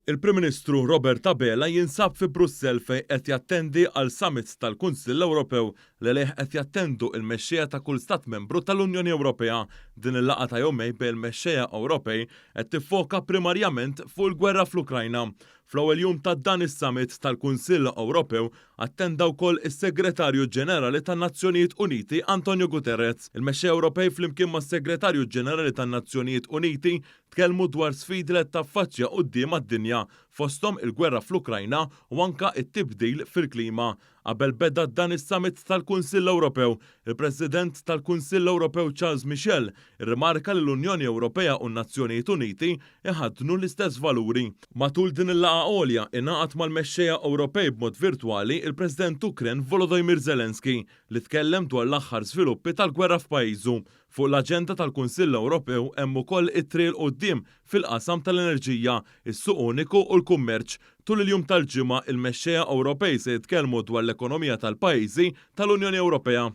Il-Prim Ministru Robert Abela jinsab fi Brussell fejn qed jattendi għal summit tal-Kunsill Ewropew li lejh qed jattendu il-mexxejja ta' kull stat membru tal-Unjoni Ewropea. Din il-laqgħa ta' jumejn bejn il-mexxejja Ewropej qed tiffoka primarjament fuq il-gwerra fl-Ukrajna. Fl-ewwel jum ta' dan is-summit tal-Kunsill Ewropew attenda wkoll is-Segretarju Ġenerali tan-Nazzjonijiet Uniti Antonio Guterres. Il-mexxejja Ewropej flimkien mas-Segretarju Ġenerali tan-Nazzjonijiet Uniti tkellmu dwar sfidi li taffaċċja quddiem għad-dinja, fosthom il-gwerra fl-Ukrajna u anka it-tibdil fil-klima. Qabel beda dan is-summit tal-Kunsill Ewropew, il-President tal-Kunsill Ewropew Charles Michel irrimarka li l-Unjoni Ewropea u n-Nazzjonijiet Uniti iħaddnu l-istess valuri. Matul din il-laqgħa għolja ingħaqad mal-mexxejja Ewropej b'mod virtwali il-President Ukren Volodymyr Zelensky, li tkellem dwar l-aħħar żviluppi tal-gwerra f'pajjiżu. Fuq l-aġenda tal-Kunsill Ewropew hemm ukoll it-triq 'il quddiem fil-qasam tal-enerġija, is-suq uniku u l-kummerċ. Tul il-jum tal-Ġimgħa, il-mexxejja Ewropej se jitkellmu dwar l-ekonomija tal-pajjiżi tal-Unjoni Ewropea.